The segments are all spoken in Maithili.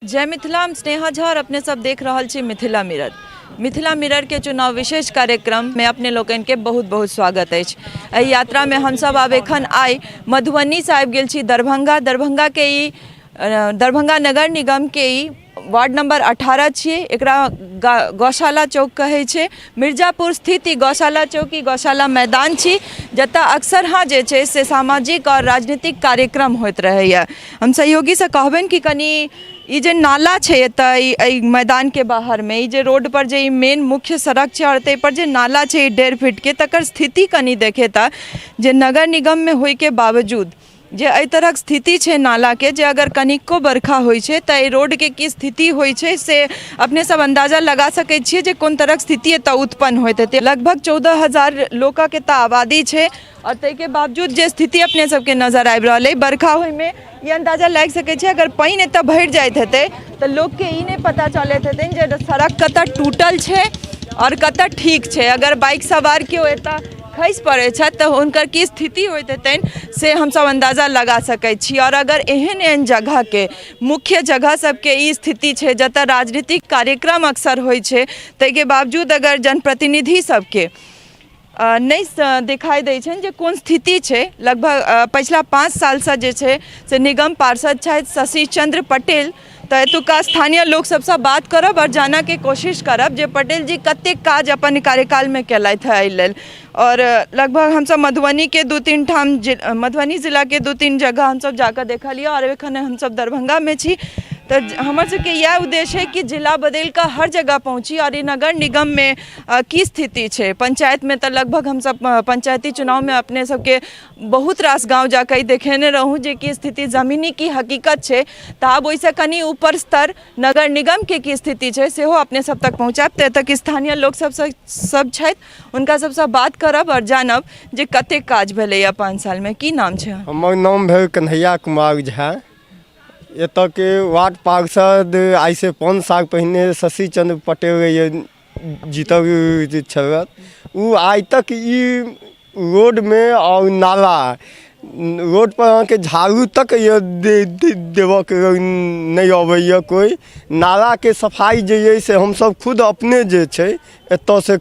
जय मिथिला, हम स्नेहा झा और अपने सब देख रहल छी मिथिला मिरर। मिथिला मिरर के चुनाव विशेष कार्यक्रम में अपने लोकनि के बहुत बहुत स्वागत अछि। एहि यात्रा में हमसब आब एखन आइ मधुबनी से आबि गेल छी दरभंगा। दरभंगा के ई दरभंगा नगर निगम के ई वार्ड नंबर 18 छियै, एकरा गौशाला चौक कहै छै। मिर्जापुर स्थित ई गौशाला चौक, ई गौशाला मैदान छी, जतऽ अक्सर हाँ जे छै से सामाजिक आओर राजनीतिक कार्यक्रम होइत रहैए। हम सहयोगीसँ कहबनि कि कनि ई जे नाला छै एतऽ एहि मैदानके बाहरमे, ई जे रोडपर जे ई मेन मुख्य सड़क छै आओर ताहिपर जे नाला छै ई 1.5 फीटके, तकर स्थिति कनि देखेता जे नगर निगममे होइके बावजूद जे एहि तरहक स्थिति छै नालाके, जे अगर कनिको बरखा होइ छै तऽ एहि रोडके की स्थिति होइ छै से अपने सब अन्दाजा लगा सकै छियै जे कोन तरहक स्थिति एतऽ उत्पन्न होइत हेतै। लगभग 14,000 लोकक एतऽ आबादी छै आओर ताहिके बावजूद जे स्थिति अपने सबके नजर आबि रहल अइ, बरखा होइमे ई अन्दाजा लागि सकै छै अगर पानि एतऽ भरि जाइत हेतै तऽ लोकके ई नहि पता चलैत हेतनि जे सड़क कतऽ टूटल छै आओर कतऽ ठीक छै। अगर बाइक सवार केओ एतऽ खसि पड़ै छथि तऽ हुनकर की स्थिति होइत हेतनि से हमसभ अन्दाजा लगा सकै छी। आओर अगर एहन एहन जगहके मुख्य जगह सबके ई स्थिति छै जतऽ राजनीतिक कार्यक्रम अक्सर होइ छै, ताहिके बावजूद अगर जनप्रतिनिधि सबके नहि देखाइ दै छनि जे कोन स्थिति छै। लगभग पछिला 5 सालसँ जे छै से निगम पार्षद छथि शशि चंद्र पटेल, तऽ एतुका स्थानीय लोक सबसँ बात करब आओर जानऽके कोशिश करब जे पटेल जी कतेक काज अपन कार्यकालमे केलथि हँ एहि लेल। आओर लगभग हमसब मधुबनीके 2-3 ठाम, मधुबनी जिलाके 2-3 जगह हमसब जाकऽ देखलियै आओर एखन हमसब दरभंगामे छी। तऽ हमर सबके इएह उद्देश्य है कि जिला बदलि कऽ हर जगह पहुँची आओर ई नगर निगममे की स्थिति छै। पंचायतमे तऽ लगभग हमसब पंचायती चुनावमे अपने सबके बहुत रास गाँव जाकऽ ई देखेने रहूँ जे की स्थिति जमीनी की हकीकत छै, तऽ आब ओहिसँ कनि ऊपर स्तर नगर निगमके की स्थिति छै सेहो अपने सब तक पहुँचायब। तऽ एतऽके स्थानीय लोक सबसँ सब छथि, हुनका सबसँ बात करब आओर जानब जे कतेक काज भेलैए 5 सालमे। की नाम छै? हमर नाम भेल कन्हैया कुमार झा। एतऽके वार्ड पार्षद आइसँ 5 साल पहिने शशि चंद्र पटेल जीतल छलथि। ओ आइ तक ई रोडमे आओर नाला रोडपर अहाँके झाड़ू तक देबऽके नहि अबैए कोइ। नालाके सफाइ जे अइ से हमसब खुद अपने जे छै एतऽसँ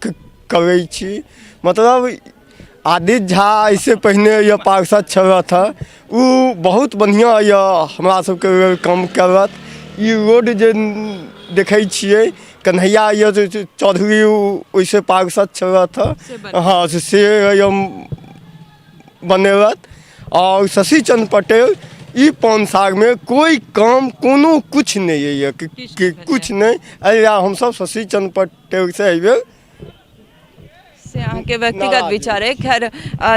करै छी। मतलब आदित्य झा एहिसँ पहिने यऽ पार्षद छलथि हँ, ओ बहुत बढ़िआँ यऽ हमरा सबके काम केलथि। ई रोड जे देखै छियै कन्हैया यऽ चौधरी ओहिसँ पार्षद छलथि हँ, हँ से यऽ बनेलथि। आओर शशि चन्द्र पटेल ई 5 सालमे कोइ काम कोनो किछु नहि यऽ, किछु नहि। एहि लए हमसब शशि चन्द्र पटेलसँ एहिबेर से अहाँके व्यक्तिगत विचार अइ। खैर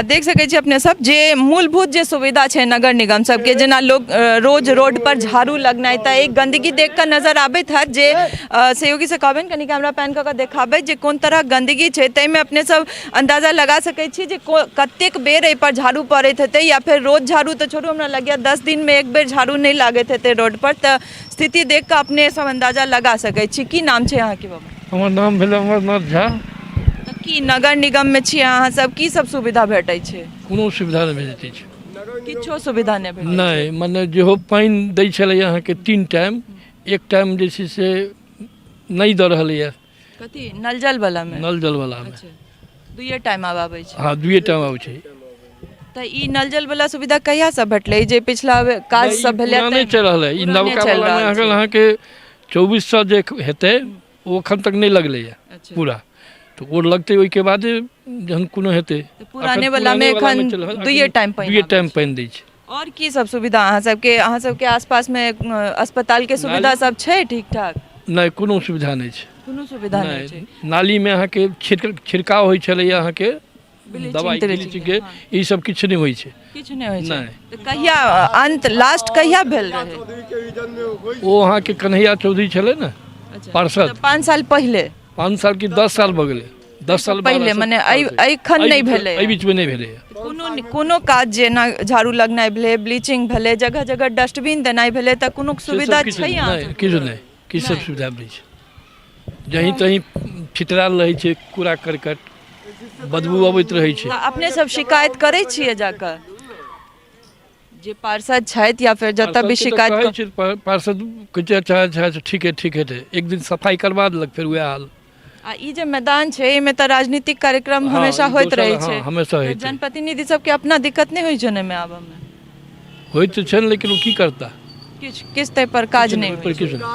देख सकै छी अपने सब जे मूलभूत जे सुविधा छै नगर निगम सबके, जेना लोक रोज रोड पर झाड़ू लगनाइ, तऽ एक गंदगी देख कऽ नजर आबैत हैत जे सहयोगी से कहबनि कनि कैमरा पैन कऽ कऽ देखाबै जे कोन तरहक गंदगी छै, ताहिमे अपने सब अन्दाजा लगा सकै छी जे कतेक बेर एहिपर झाड़ू पड़ैत हेतै, या फेर रोज झाड़ू तऽ छोड़ू, हमरा लगैए 10 दिनमे एक बेर झाड़ू नहि लागैत हेतै रोड पर। तऽ स्थिति देख कऽ अपने सब अन्दाजा लगा सकै छी। की नाम छै अहाँके बाबा? हमर नाम भेल अमरनाथ झा। तऽ की नगर निगममे छियै अहाँ सब, की सब सुविधा भेटै छै? कोनो सुविधा नहि भेटै छै। किछो सुविधा नहि भेटै? नहि, मने जेहो पानि दै छलैए अहाँके 3 टाइम, 1 टाइम जे छै से नहि दऽ रहलैए। कथी नल जल वला मे? नल जल वला मे। अच्छा, 2 टाइम आब आबै छै? हँ, 2 टाइम आबै छै। तऽ ई नल जल वला सुविधा कहिया से भेटलै? जे पिछला काज सब भेलै? पुराने चलि रहल है ई, नवका वला मे अहाँके 2400 जे हेतै ओ एखन तक नहि लगलैए पूरा, तऽ ओ लगतै ओहिके बादे जहन कोनो हेतै। पुराने वला मे एखन 2 टाइम पानि? 2 टाइम पानि दै छै। आओर की सब सुविधा अहाँ सबके, अहाँ सबके आसपास मे अस्पताल के सुविधा सब छै ठीक ठाक? नहि, कोनो सुविधा नहि छै। कोनो सुविधा नहि छै। नालीमे अहाँके छिड़काव होइ छलैए अहाँके दवाइ ब्लीचिंगके, ई सब किछु नहि होइ छै। किछु नहि होइ छै? तऽ कहिया अंत लास्ट कहिया भेल रहै? ओ अहाँके कन्हैया चौधरी छलै ने पार्षद, 5 साल पहिले। 5 साल की 10 साल भऽ गेलै, 10 साल पहिले, मने एखन नहि भेलै, एहि बीचमे नहि भेलै। कोनो कोनो काज जेना झाड़ू लगनाइ भेलै, ब्लीचिंग भेलै, जगह जगह डस्टबिन देनाइ भेलै, तऽ कोनो सुविधा छै? नहि, किछु नहि, किछु सब सुविधा नहि छै। जहीं तहीं छितरायल रहै छै कूड़ा करकट, बदबू अबैत रहै छै। अपने सब शिकायत करै छियै जाकऽ? जे पार्षद छथि या फेर जतऽ भी पार्षदके तऽ शिकायत कहै छै पार्षद कहै छै अच्छा अच्छा अच्छा ठीक है ठीक है तऽ एक दिन सफाइ करबा देलक फेर वएह हाल। आ ई जे मैदान छै एहिमे तऽ राजनीतिक कार्यक्रम हँ, हमेशा ई होइत दोसर रहै हँ छै, हमेशा तऽ होइ छै। जनप्रतिनिधि सबके अपना दिक्कत नहि होइ छै एहिमे आबऽमे? होइ तऽ छनि लेकिन ओ की करता, किछु किछु ताहि पर काज किछु नहि नहि होइ ओहिपर छै। किछु नहि।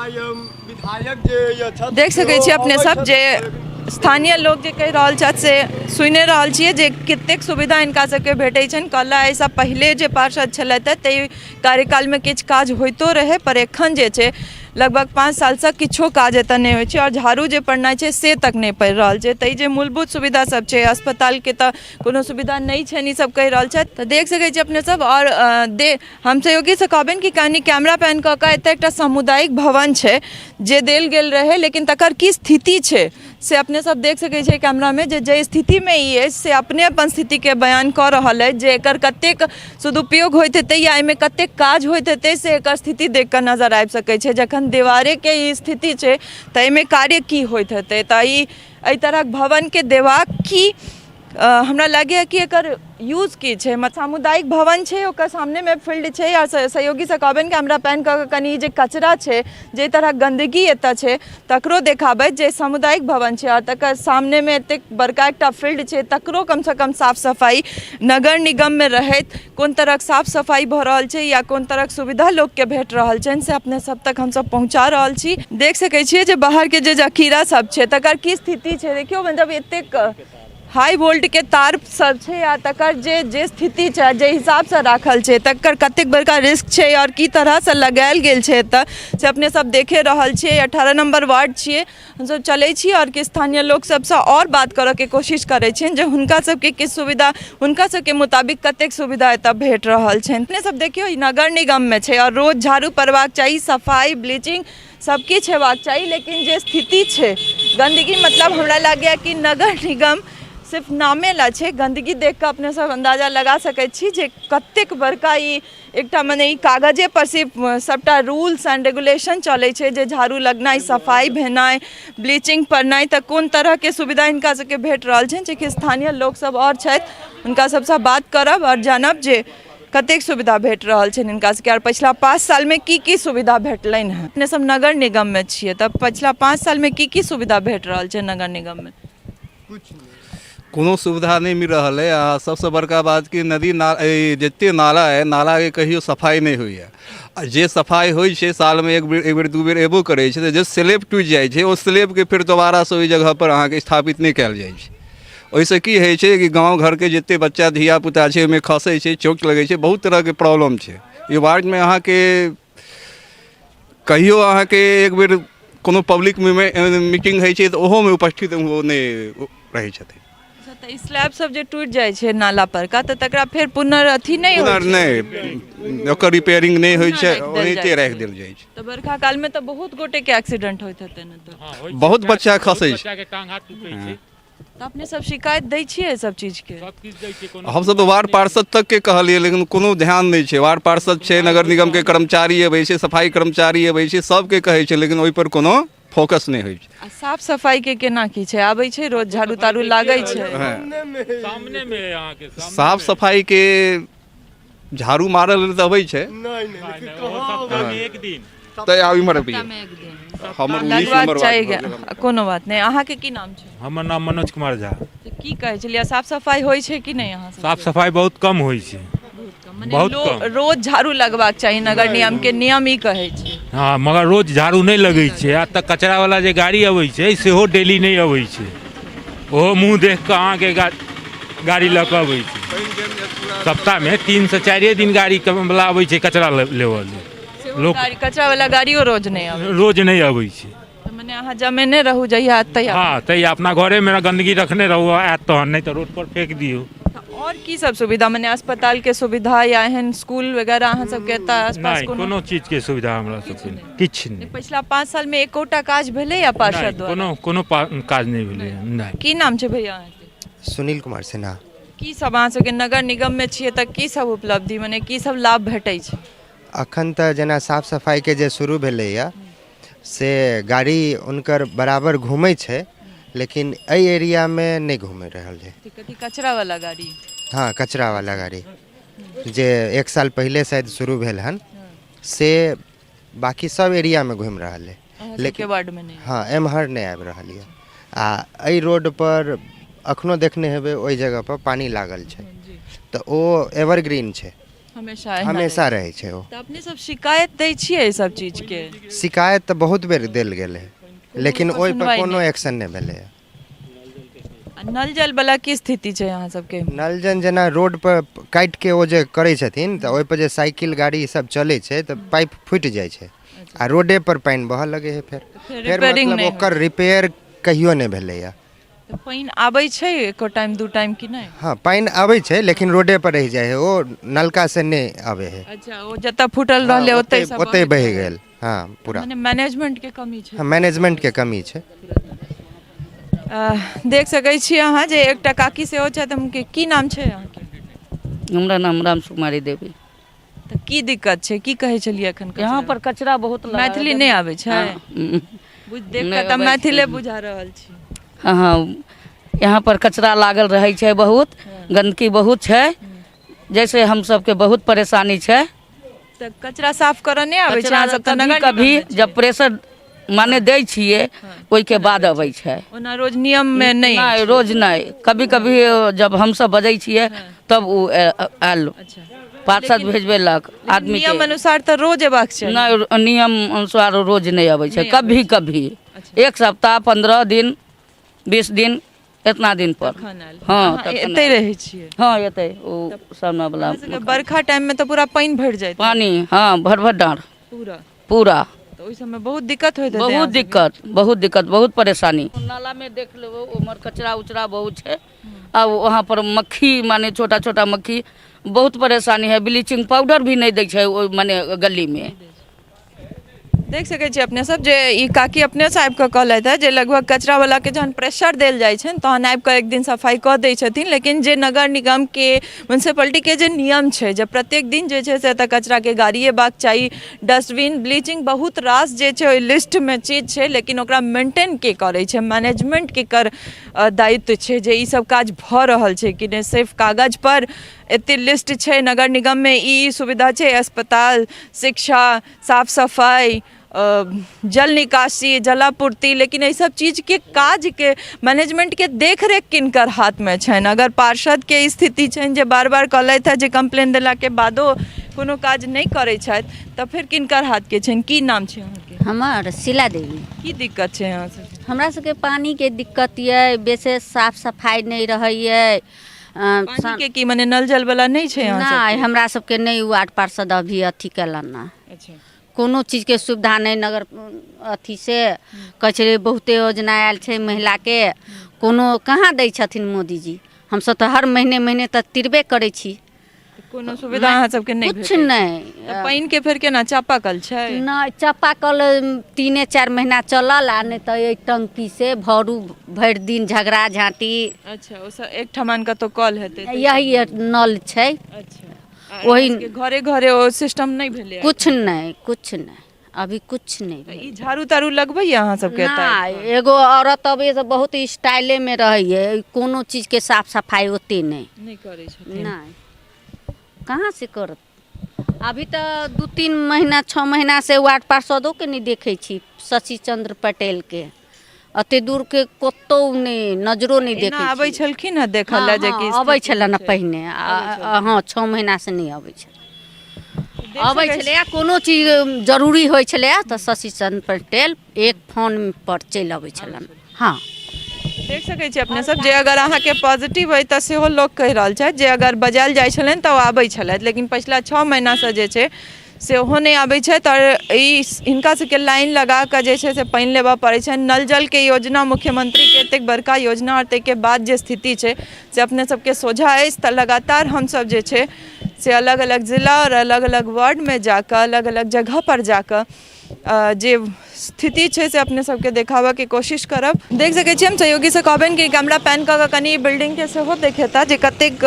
विधायक जे छथि देख सकै छी सेहो अपने अबै सब छथि जे स्थानीय लोक जे कहि रहल छथि से सुनि रहल छियै जे कतेक सुविधा हिनका सबके भेटै छनि। कहला एहिसँ पहिले जे पार्षद छलथि ताहि कार्यकालमे किछु काज होइतो रहै, पर एखन जे छै लगभग 5 सालसँ किछो काज एतऽ नहि होइ छै आओर झाड़ू जे पड़नाइ छै से तक नहि पड़ि रहल छै। ताहि जे मूलभूत सुविधा सब छै, अस्पतालके तऽ कोनो सुविधा नहि छनि, ई सब कहि रहल छथि। तऽ देख सकै छी अपने सब। आओर दे हम सहयोगीसँ कहबनि कि कनि कैमरा पैन कऽ कऽ एतऽ एकटा सामुदायिक भवन छै जे देल गेल रहै, लेकिन तकर की स्थिति छै से अपने सब देख सकै छियै कैमरामे जे जाहि स्थितिमे ई अछि से अपने अपन स्थितिके बयान कऽ रहल अछि जे एकर कतेक सदुपयोग होइत हेतै या एहिमे कतेक काज होइत हेतै से एकर स्थिति देख कऽ नजर आबि सकै छै। जखन दीवारेके ई स्थिति छै तऽ एहिमे कार्य की होइत हेतै? तऽ ई एहि तरहक भवनके देबाक की हमरा लागैए कि एकर यूज की छै? सामुदायिक भवन छै, ओकर सामनेमे फील्ड छै। आ सहयोगीसँ कहबनि कि हमरा पैन कऽ कऽ कनि जे कचरा छै, जाहि तरहक गन्दगी एतऽ छै तकरो देखाबथि। जे सामुदायिक भवन छै आओर तकर सामनेमे एतेक बड़का एकटा फील्ड छै, तकरो कमसँ कम साफ सफाइ नगर निगममे रहैत कोन तरहक साफ सफाइ भऽ रहल छै या कोन तरहक सुविधा लोकके भेट रहल छनि से अपने सब तक हमसब पहुँचा रहल छी। देख सकै छियै जे बाहरके जे जखीरा सब छै तकर की स्थिति छै। देखियौ, मतलब एतेक हाई वोल्टके तार सब छै आ तकर जे जे स्थिति छै, जे हिसाबसँ राखल छै, तकर कतेक बड़का रिस्क छै आओर की तरहसँ लगायल गेल छै एतऽ से अपने सब देखे रहल छियै। 18 नम्बर वार्ड छियै। हमसब चलै छी आओर कि स्थानीय लोक सबसँ आओर बात करऽके कोशिश करै छियनि जे हुनका सबके किछु सुविधा, हुनका सबके मुताबिक कतेक सुविधा एतऽ भेट रहल छनि। अपने सब देखियौ, ई नगर निगममे छै आओर रोज झाड़ू पड़बाक चाही, सफाइ ब्लीचिंग सब किछु हेबाक चाही, लेकिन जे स्थिति छै गन्दगी, मतलब हमरा लागैए कि नगर निगम सिर्फ नामे ला छै। गन्दगी देख कऽ अपने सब अन्दाजा लगा सकै छी जे कतेक बड़का ई एकटा मने ई कागजे पर सिर्फ सबटा रूल्स एंड रेगुलेशन चलै छै जे झाड़ू लगनाइ, सफाइ भेनाइ, ब्लीचिंग पड़नाइ, तऽ कोन तरहके सुविधा हिनका सबके भेट रहल छनि। जेकि स्थानीय लोकसब आओर छथि, हुनका सबसँ बात करब आओर जानब जे कतेक सुविधा भेट रहल छनि हिनका सबके आओर पछिला 5 सालमे की की सुविधा भेटलनि हँ। अपने सब नगर निगममे छियै तऽ पछिला 5 सालमे की की सुविधा भेट रहल छै नगर निगममे? कोनो सुविधा नहि मिल रहल अइ। आ सबसँ बड़का बात कि नदी ना जते नाला अइ, नालाके कहियो सफाइ नहि होइए। आ जे सफाइ होइ छै सालमे एक बेर, एक बेर दू बेर एबो करै छै, तऽ जे स्लेब टूटि जाइ छै ओ स्लेबके फेर दोबारासँ ओहि जगहपर अहाँके स्थापित नहि कयल जाइ छै। ओहिसँ की होइ छै कि गाँव घरके जते बच्चा धियापुता छै ओहिमे खसै छै, चोट लगै छै, बहुत तरहके प्रॉब्लम छै। ई वार्डमे अहाँके कहियो अहाँके एक बेर कोनो पब्लिक मीटिंग होइ छै तऽ ओहोमे उपस्थित ओ नहि रहै छथिन। अच्छा, तऽ स्लैब सब जे टूटि जाइ छै नाला पर का, तऽ तकरा फेर पुनर्अथी नहि होइ छै? नहि, ओकर रिपेयरिंग नहि होइ छै, ओनाहिते राखि देल जाइ छै। तऽ बरखा कालमे तऽ बहुत गोटेके एक्सीडेंट होइत हेतै ने? तऽ बहुत बच्चा खसै छै। बच्चाके टांग हाथ टूटै छै। तऽ अपने सब शिकायत दै छियै एहि सब चीजके? सब किछु दै छियै। कोनो हमसब तऽ वार्ड पार्षद तकके कहलियै लेकिन कोनो ध्यान नहि छै। वार्ड पार्षद छै, नगर निगमके कर्मचारी अबै छै, सफाइ कर्मचारी अबै छै, सबके कहै छै लेकिन ओहिपर कोनो फोकस नहि होइ छै। आ साफ सफाइके केना की छै? आबै छै रोज झाड़ू ताड़ू लागै छै? सामनेमे अहाँके साफ सफाइके झाड़ू मारल लेल तऽ अबै छै। नहि नहि, कहाँ एक दिन तऽ आब इम्हर अबियौ। हमर 19 नंबर वार्ड। कोनो बात नहि। अहाँके की नाम छै? हमर नाम मनोज कुमार झा। तऽ की कहै छलियै, साफ सफाइ होइ छै कि नहि अहाँ? साफ सफाइ बहुत कम होइ छै, बहुत कम। रोज झाड़ू लगबाक चाही, नगर निगम के नियम ई कहै छै। हँ, मगर रोज झाड़ू नहि लगै छै। आ तऽ कचरा वाला जे गाड़ी अबै छै सेहो डेली नहि अबै छै, ओहो मुँह देख कऽ अहाँके गाड़ी लऽ कऽ अबै छै। सप्ताहमे 3 से 4 दिन गाड़ी वला अबै छै कचरा लेबऽ लेल। लोक कचरा वाला गाड़ियो रोज नहि अबै? रोज नहि अबै छै। मने अहाँ जमेने रहू, जहिया तहिया? हँ, तहिया अपना घरेमे गन्दगी रखने रहू, आयत तहन, नहि तऽ रोड पर फेक दियौ। आओर की सब सुविधा, मने अस्पताल के सुविधा या एहन स्कूल वगैरह अहाँ सबके एतऽ आसपास? कोनो चीज के सुविधा हमरा सबके किछु नहि। पछिला 5 साल मे एकोटा काज भेलै या पार्षद द्वारा? कोनो कोनो काज नहि भेलै। नहि। की नाम छै भैया अहाँके? सुनील कुमार सिन्हा। की सब अहाँ सबके नगर निगम मे छियै तऽ की सब उपलब्धि, मने की सब लाभ भेटै छै? अखन तऽ जेना साफ सफाइके जे शुरू भेलैए से गाड़ी हुनकर बराबर घूमै छै, लेकिन एहि एरियामे नहि घूमि रहल छै। कथी, कचरा वाला गाड़ी? हँ, कचरा वाला गाड़ी। जे एक साल पहिले शायद शुरू भेल हन से बाकी सब एरियामे घुमि रहल अइ। अहाँ सबके लेकिन वार्डमे नहि? हँ, एम्हर नहि आबि रहल यऽ। आ एहि रोडपर अखनो देखने हेबै ओहि जगहपर पानि लागल छै, तऽ ओ एवरग्रीन छै, हमेशा एहिना हमेशा रहै छै ओ। तऽ अपने सब शिकायत दै छियै एहि सब चीजके? शिकायत तऽ बहुत बेर देल गेल है, लेकिन ओहिपर ओहिपर सुनवाइ कोनो नहि। एक्शन नहि भेलै। आ नल जल वाला की स्थिति छै अहाँ सबके? नल जल जेना रोड पर काटि के ओ जे करै छथिन तऽ ओहिपर जे साइकिल गाड़ी सब चलै छै तऽ पाइप फुटि जाइ छै आ रोडे पर पानि बहऽ लगै है। फेर फेर फेर रिपेयरिंग मतलब नहि ओकर रिपेयर कहियो नहि भेलैया। तऽ पानि आबै छै एको टाइम दू टाइम कि नहि? हँ, पानि आबै छै लेकिन रोडे पर रहि जाइ है, ओ नलका से नहि आबै है। अच्छा, ओ जतऽ फूटल रहलै ओतै सब ओतै बहि गेल। हँ, पूरा। मने मैनेजमेंट के कमी छै। हँ, मैनेजमेंट के कमी छै। देख सकै छी अहाँ जे एकटा काकी सेहो छथि। हम की नाम छै अहाँके? हमरा नाम राम सुकुमारी देवी। तऽ की दिक्कत छै, की कहै छलियै एखन? यहाँ पर कचरा बहुत लगा। मैथिली नहि आबै छै? हाँ। बुझ देख नहि कऽ तऽ अबै छै। मैथिले बुझा रहल छी। हँ हँ, यहाँ पर कचरा लागल रहै छै, बहुत गंदगी बहुत छै, जैसे हम सबके बहुत परेशानी छै। तऽ कचरा साफ करऽ नहि आबै छै कचरा अहाँ सब? तऽ कभी नगर कभी निगममे छै। जब प्रेशर माने दै छियै ओहिके बाद अबै छै। ओना रोज नियम मे नहि? नहि, रोज नहि, कभी कभी जब हमसब बजै छियै तब ओ आयल। अच्छा। पार्षद भेजबेलक आदमी। नियम अनुसार तऽ रोज एबाक चाही। नहि, नियम अनुसार रोज नहि अबै छै, कभी कभी एक सप्ताह, 15 दिन, 20 दिन, इतना दिन पर। तखन आयल? हँ। अहाँ तखन एतै आयल। रहै छियै? हँ, एतै, ओ सामना वाला। अहाँ सबके बरखा टाइम मे तऽ पूरा पानि भरि जाइत? पानि हँ, भर भर डाँड़। पूरा? पूरा। तऽ ओहि सबमे बहुत दिक्कत होइत हेतै बहुत अहाँ सबके? दिक्कत, बहुत दिक्कत, बहुत परेशानी। नाला में देख लेबो, उमहर कचरा उचरा बहुत छै आ वहाँ पर मक्खी, माने छोटा छोटा मक्खी, बहुत परेशानी है। ब्लीचिंग पाउडर भी नहि दै छै ओहि माने गली में। देख सकै छी अपने सब जे ई काकी अपनेसँ आबि कऽ कहलथि हेँ जे लगभग कचरावलाके जहन प्रेशर देल जाइ छनि तहन आबि कऽ एक दिन सफाइ कऽ दै छथिन, लेकिन जे नगर निगमके म्युनिसिपैलिटीके जे नियम छै जे प्रत्येक दिन जे छै से एतऽ कचराके गाड़ी अयबाक चाही, डस्टबिन, ब्लीचिंग, बहुत रास जे छै ओहि लिस्टमे चीज छै, लेकिन ओकरा मेंटेन के करै छै, मैनेजमेंट के कर दायित्व छै जे ई सब काज भऽ रहल छै कि नहि। सिर्फ कागज पर एते लिस्ट छै नगर निगममे, ई सुविधा छै, अस्पताल, शिक्षा, साफ सफाइ, जल निकासी, जलापूर्ति, लेकिन एहि सब चीजके काजके मैनेजमेंटके देखरेख किनकर हाथमे छनि? अगर पार्षदके स्थिति छनि जे बार बार कहलथि हँ जे कम्प्लेन देलाके बादो कोनो काज नहि करै छथि, तऽ फेर किनकर हाथके छनि? की नाम छै अहाँके? हमर शीला देवी। की दिक्कत छै अहाँ सबके? हमरा सबके पानिके दिक्कत यऽ, विशेष साफ सफाइ नहि रहैए। पानिके की मने नल जल वाला नहि छै अहाँ नहि सबके? हमरा सबके नहि वार्ड पार्षद अभी अथी केलनि हँ। अच्छा। कोनो चीजके सुविधा नहि। नगर अथी से कहै छलै बहुते योजना आयल छै महिलाके, कोनो कहाँ दै छथिन मोदीजी? हमसब तऽ हर महीने महीने तऽ तिरबे करै छी। कोनो सुविधा अहाँ सबके नहि किछु भेटै? नहि। तऽ पानिके फेर केना, चापाकल छै? नहि, चापाकल 3-4 महीना चलल आ नहि तऽ एहि टंकी से भरू, भरि दिन झगड़ा झाँटी। अच्छा, ओ सब एकठमन कतौ कल हेतै? यही नल छै। अच्छा, ओही ओहि घरे घरे ओ सिस्टम नहि भेलै? कुछ नहि, कुछ नहि, अभी कुछ नहि भेल। ई झाड़ू ताड़ू लगबैया अहाँ सबके एतऽ? नहि, एगो औरत अबैए तऽ बहुत स्टाइलेमे रहैए, कोनो चीजके साफ सफाइ ओते नहि नहि करै छथिन? नहि, कहाँ से करत? अभी तऽ 2-3 महीना, 6 महीना से वार्ड पार्षदोके नहि देखै छी, शशि चंद्र पटेलके एते दूरके कतहु नहि नजरो नहि एना देखै आबै छी। छलखिन हँ देखऽ लए जे की अबै स्थिति छलनि छै? पहिने। हँ, 6 महीनासँ नहि अबै छलै। अबै छलैए, कोनो चीज जरूरी होइ छलैए तऽ शशि चंद्र पटेल एक फोन पर चलि अबै छलनि। हँ, देख सकै छी अपने सब जे अगर अहाँके पॉजिटिव अइ तऽ सेहो लोक कहि रहल छथि जे अगर बजायल जाइ छलनि तऽ ओ आबै छलथि, लेकिन पछिला 6 महीनासँ जे छै से ओहो नहि आबै छथि आओर ई हिनका सबके लाइन लगा कऽ जे छै से पानि लेबऽ पड़ै छनि। नल जलके योजना, मुख्यमंत्रीके एतेक बड़का योजना आओर ताहिके बाद जे स्थिति छै से अपने सबके सोझा अछि। तऽ लगातार हमसब जे छै से अलग अलग जिला आओर अलग अलग वार्डमे जाकऽ, अलग अलग जगहपर जाकऽ जे स्थिति छै से अपने सबके देखाबऽके कोशिश करब। देख सकै छी, हम सहयोगीसँ कहबनि कि कैमरा पैन कऽ कऽ कनि बिल्डिंगके सेहो देखेता जे कतेक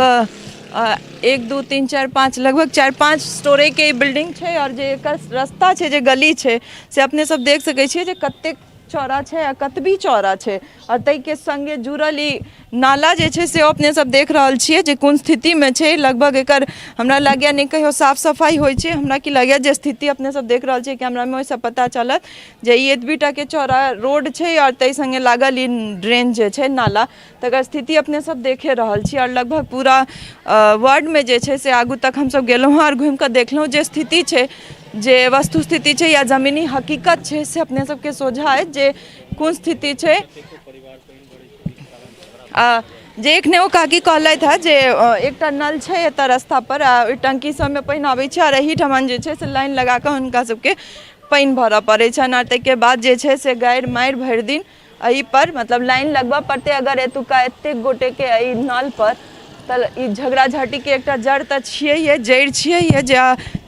1, 2, 3, 4, 5, लगभग 4-5 स्टोरेके ई बिल्डिंग छै आओर जे एकर रस्ता छै, जे गली छै, से अपने सब देख सकै छियै जे कतेक चौड़ा छै आ कतबी चौड़ा छै आओर ताहिके सङ्गे जुड़ल ई नाला जे छै से अपने सब देख रहल छियै जे कोन स्थितिमे छै। लगभग एकर हमरा लागैए नहि कहियो साफ सफाइ होइ छै। हमरा की लागैए जे स्थिति अपने सब देख रहल छियै कैमरामे, ओहिसँ पता चलत जे ई एतबी टाके चौड़ा रोड छै आओर ताहि सङ्गे लागल ई ड्रेन जे छै नाला, तकर स्थिति अपने सब देखे रहल छी। आओर लगभग पूरा वार्डमे जे छै से आगू तक हमसब गेलहुँ हँ आओर घुमिकऽ देखलहुँ जे स्थिति छै, जे वस्तु स्थिति छै या जमीनी हकीकत छै, से अपने सबके सोझा अछि जे कोन स्थिति छै। आ जे एखने ओ काकी कहलथि हँ जे एकटा नल छै एतऽ रस्ता पर आ ओहि टंकी सबमे पानि आबै छै आओर एहिठमन जे छै से लाइन लगा कऽ हुनका सबके पानि भरऽ पड़ै छनि आओर ताहिके बाद जे छै से गारि मारि भरि दिन एहिपर मतलब लाइन लगबऽ पड़तै। अगर एतुका एतेक गोटेके एहि नलपर, तऽ ई झगड़ा झाँटीके एकटा जड़ तऽ छियैहे, जड़ि छियैहे जे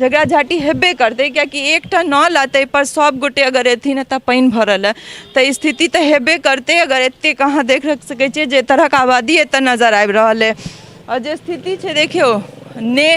झगड़ा झाँटी हेबे करतै, किएकि एकटा नल आ ताहिपर सभ गोटे अगर एथिन एतऽ पानि भरऽ लए तऽ स्थिति तऽ हेबे करतै। अगर एतेक अहाँ देख सकै छियै जे तरहक आबादी एतऽ नजर आबि रहल अइ आओर जे स्थिति छै देखियौ ने,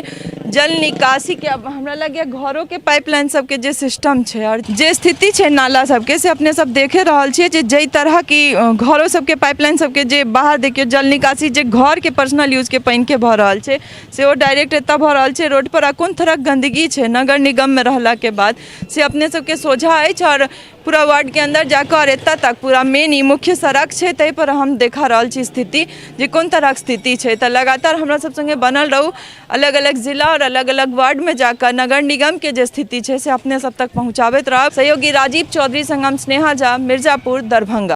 जल निकासीके अब हमरा लगैए घरोके पाइपलाइन सबके जे सिस्टम छै आओर जे स्थिति छै नाला सबके, से अपने सब देखे रहल छियै जे जाहि तरहक ई घरो सबके पाइपलाइन सबके जे बाहर देखियौ, जल निकासी जे घरके पर्सनल यूजके पानिके भऽ रहल छै, से ओ डायरेक्ट एतऽ भऽ रहल छै रोडपर। आ कोन तरहक गन्दगी छै नगर निगममे रहलाके बाद, से अपने सबके सोझा अछि। आओर पूरा वार्डके अन्दर जाकऽ आओर एतऽ तक पूरा मेन ई मुख्य सड़क छै, ताहिपर हम देखा रहल छी स्थिति जे कोन तरहक स्थिति छै। तऽ लगातार हमरा सब सङ्गे बनल रहू, अलग अलग जिला आओर अलग अलग वार्डमे जाकऽ नगर निगमके जे स्थिति छै से अपने सब तक पहुँचाबैत रहब। सहयोगी राजीव चौधरी सङ्ग हम स्नेहा झा, मिर्जापुर, दरभंगा।